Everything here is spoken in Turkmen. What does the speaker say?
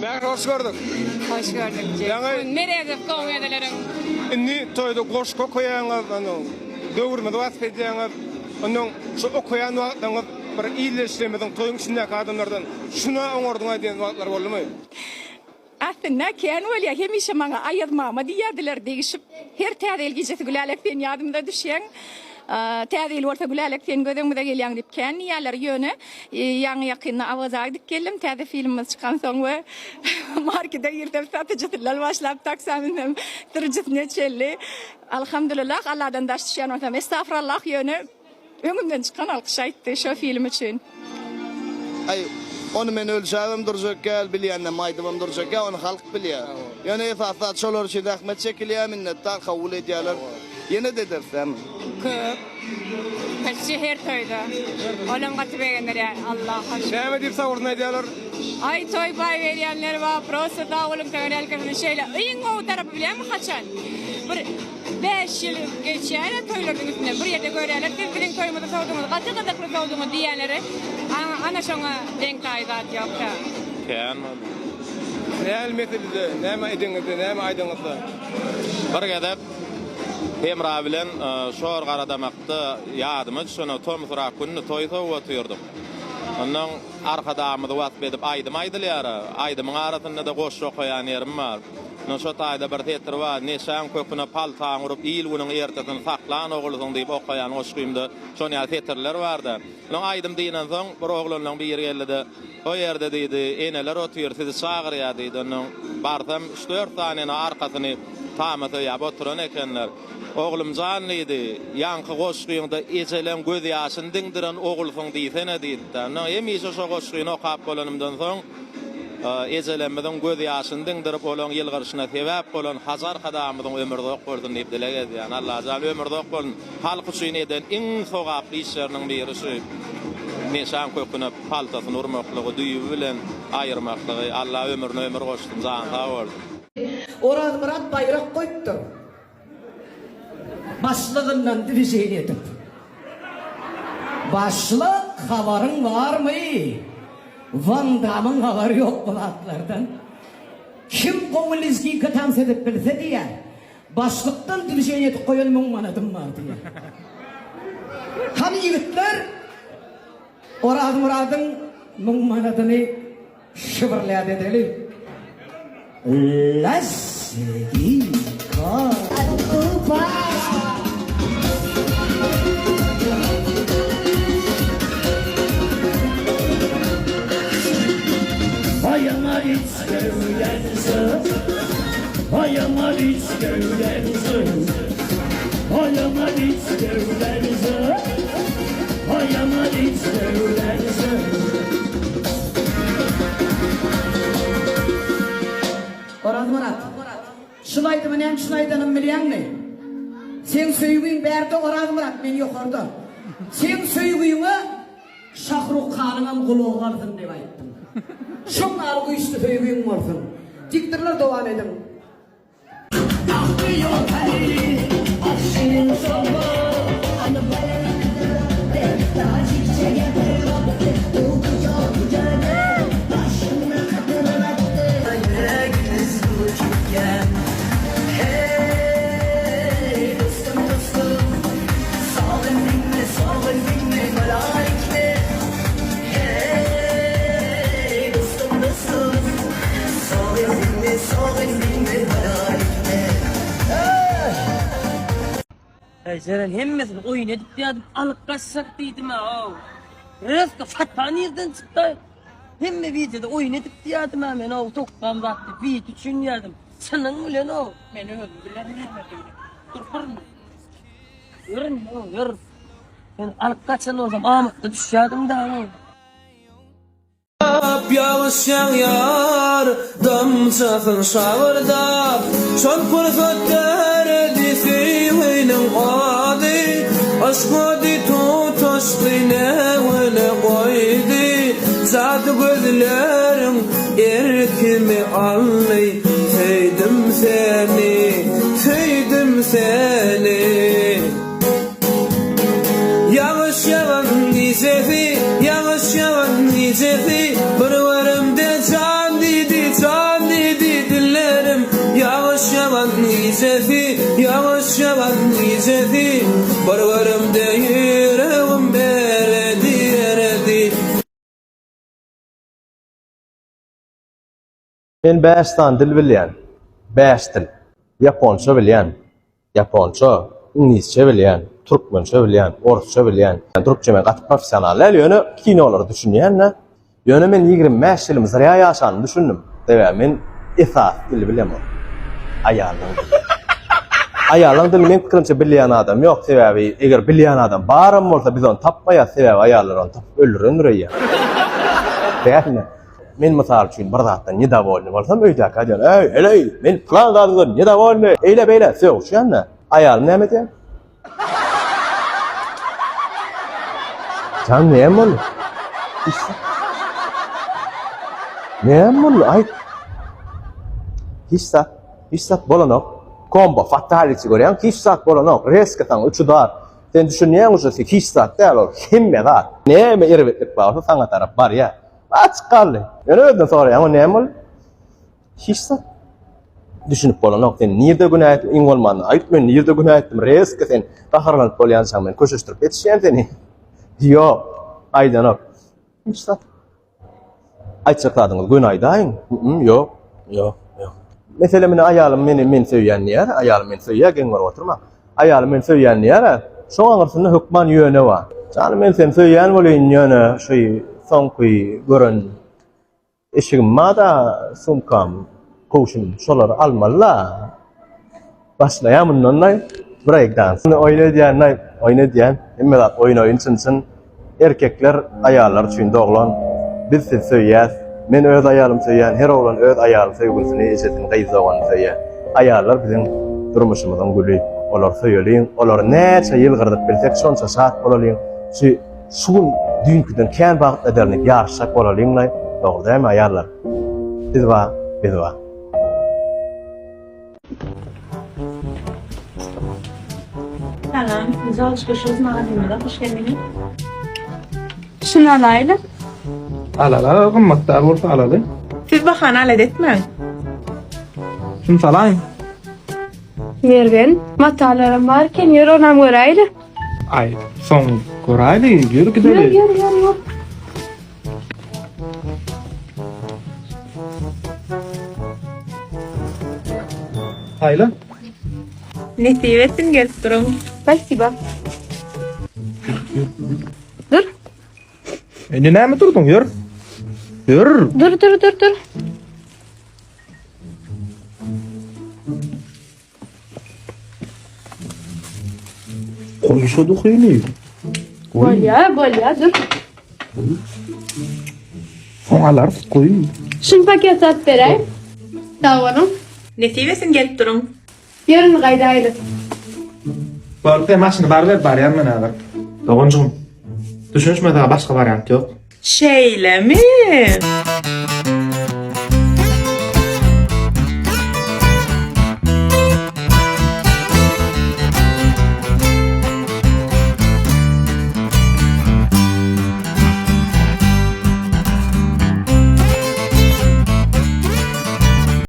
Mähri hoş gördük. Hoş gördük. Ýaňy Meredow gowy edeleriň. Indi toýda goşgy okaýaňyz, onuň döwrümizi wasp edýäňiz. Ondan şu okaýan wagtlaryňyz bir ildeşlerimiziň toýuň içindäki adamlardan şuna oňardyň-aý diýen wagtlar boldumy? Aslynda kän bolýar. Hemişe maňa Aýaz mama diýýärdiler degişip. Her Täze ýyl gijesi Gülälek sen ýadymyza düşýäň. Täze ýyl bolsa Gülälek sen göz öňümize gelýäň diýip kän diýýärler. Ýöne ýaňy ýakynda Awaza gidip geldim. Täze filmimiz çykansoň we markete girsem satyjysyndan başlap taksa münsem sürüjisine çenli. Alhamdulillah Alladan daş düşýän bolsam estagfurallah ýöne Öňümden çykan alkyş aýtdy şo film üçin. Aý, ony men ölçäbem durjak däl, bilýändem aýdybam durjak däl, ony halk bilýär. Ýöne esasy zat şolar üçin zähmet çekilýär, minnetdar, kabul edýärler. Ýene-de ederis dämi? Köp. Почти her toýda. Olam gaty begendirýär. Allaha şükür. Näme diýip sagbolsun aýdýarlar? Aý toý paý berýänler bar, prosta sag boluň töňňelkesini şeýle. Iň gowy tarapy bilýäňmi haçan? Bir Bäş ýyl geçýär-ä toýlarynyň üstünden. Bir ýerde görýärler, siz biziň toýumyzy sowduňyz, gaty gyzykly sowduňyz diýýänleri, ana şoňa deň-taý zat ýok-da. Kän boldy. Näl meselede, näme edeňizde, näme aýdaňyzda? Bir gezek Hemra bilen Şor Garadamakda ýadyma düşenok, tomsurak gündi toý sowup otyrdyk. Onnoň Arkadagymyzy wasp edip aýdym aýdylýar-a. Aýdymyň arasynda-da goşgy okaýan ýerim bar. Ine şo taýda bir setir bar, Neşäň köküne paltaňy urup, il-günüň ertesini saklan ogulsyň diýip okaýan goşgymda şon ýaly setirler bar-da. Soň aýdym dynansoň, bir oglanlaň biri geldi-de, O ýerde diýdi, eneler otyr, sizi çagyrýar diýdi. Onnoň barsam, üç-dört sany ene arkasyny tama söýäp oturan ekenler. Oglum jan diýdi, ýaňky goşgyňda ejeleň gözýaşyny diňdiren ogulsyň diýsene diýdi-de. Onnoň hemişe şo goşgyny okap bolanymdan soň, Ejelerimiziň gözýaşyny diňdirip, olaň ýylgyryşyna sebäp bolan Hajy Arkadagymyzyň ömri uzak bolsun diýip dileg edýän. Allajan ömri uzak bolsun. Halk üçin eden iň sogaply işleriniň biri şu neşäň köküne paltasyny urmaklygy, düýbi bilen aýyrmaklygy. Alla ömrüne ömür goşsun, jany sag bolsun. Orazmyrat baýrak goýupdyr. Başlygyndan dwiženiýe edip. Başlyk habaryň barmy? Wandamyň habary ýok bu zatlardan. Kim gowy lezginka tans edip bilse diýýär. Başlykdan dwiženiýe edip goýan müň manadym bar diýýär. Hany ýigitler Orazmyradyň müň manadyny Şybyrlap edeli. Lezginka. Orazmyrat, şul aýdymy näme üçin aýdanymy bilýäňmi? Seň söýgiň bärde Orazmyrat, men ýokarda. Seň söýgiňe Şahruk Hanyňam gulagy galsyn diýip aýtdym. Şoň ýaly güýçli söýgiň bolsun. Diktorlar dowam ediň. Eý Jeren hemmesini oýun edip diýdim alyp gaçjak diýdim ow. Rezko fatma nirden çykdy? Hemme wideoda oýun edip diýdim men ow tokgam zat diýip wideo üçin diýdim. Çynyň bilen ow. Men özüm bilerin nämedigini. Dur bir. Ýör indi ow ýör. Sen alyp gaçan bolsam amatly düşýärdiň da ow. Ýagyş ýagýar, damjasyn şagyrdap, Şol pursat döredi söýginiň ody, Yşk ody tutaşdy newine goýdy, Jady gözleriň erkimi aldy, Söýdüm seni, söýdüm seni. Ýagyş ýagan gijesi, ýagyş ýagan gijesi, Bir göremde jan diýdi, jan. Men bäş sany dil bilýän. Bäş dil. Ýaponça bilýän. Ýaponça, iňlisçe bilýän, türkmençe bilýän, orsça bilýän. Türkçe men gaty professional däl, ýöne kinolara düşünýän-de. Ýöne men 25 ýylym zrýa ýaşanymy düşündim. Sebäbi men esasy dili bilemok. Aýallaň dili. Aýallaň dilini meň pikirimçe bilýän adam ýok. Sebäbi eger bilýän adam baram bolsa biz ony tapmaýas. Sebäbi aýallar ony tapyp öldürendir öýýän. Dälmi? Men mysal üçin bir zatdan nedowolny bolsam öýdäki aýdýan, Eý, heleý, men pylan zadyňdan nedowolny, eýle-beýle sögüşýän-de. Aýalym näme edýär? Jan näme boldy? Hiç zat. Näme boldy? Aýt. Hiç zat. Hiç zat bolanok. Kombo, fatality görýäň, hiç zat bolanok. Reska saňa üç udar. Sen düşünýäň uje, hiç zat däl ol, hemme zat. Näme erbetlik bar bolsa saňa tarap barýar. Açyk galdy. Ýöne özünden soraýaň, o näme boldy? Hiç zat. Düşünip bolanok, sen nirde günä etdim, iň bolmanda aýt, men nirde günä etdim, rezko sen gaharlanyp bolýançaň men köşeşdirip ýetişýän seni. Ýok, aýdanok. Hiç zat. Aýtjak zadyňyzy göni aýdaýyň. Ýok, ýok, ýok. Meselem, ine aýalym meni men söýýän diýýär, aýalym meni söýýär, geň görüp oturma. Aýalym meni söýýän diýýär-ä, şoň aňyrsynda hökman ýöne bar. Janym men seni söýýän welin ýöne şu soňky gören eşigim bar-da, sumkam, köwşüm şolary almaly-la. Başlaýar mundan-da break dance. Oýun edýän-de, oýun edýän. Hemme zat oýun-oýun, çyn-çyn. Erkekler aýallar üçin doglan. Biz sizi söýýäs. Men öz aýalymy söýýän, her oglan öz aýalyny, söýgülisini, ejesini, gyz doganyny söýýär. Aýallar biziň durmuşymyzyň güli. Olary söýeliň, olary näçe ýylgyrdyp bilsek, şonça şat bolalyň. Şu şu gün düýnküden kän bagtly ederin diýip ýaryşjak bolalyň-laý. Dogry dälmi aýallar? Siz bar, biz bar. Salam, Zoluşka Shoes magazynymyza hoş geldiňiz. Şuny alaýly. Alaly, gymmat däl bolsa alaly. Siz bahany alada etmäň. Şuny salaýyn. Mergen, matalaram bar eken, ýör onam göräýli. Aý, soň göräýli, ýör gideli. Ýör, ýör, ýör, ýör. Aýla. Nesip etsin gelip duruň. Spasiba. Dur. Indi näme durduň? Ýör. Ýör. Dur, dur, dur, dur. Goý şu duhyny. Bolýa, bolýa, dur. Soň alarys, goý. Şuny paket alyp beräý. Sag boluň. Nesip etsin gelip duruň. Ýörün gaýdaýly. Bor, sen maşyny bar ber, barýan men häzir. Doganjygym, düşünişmez-ä başga wariant ýok. Şeýlemi?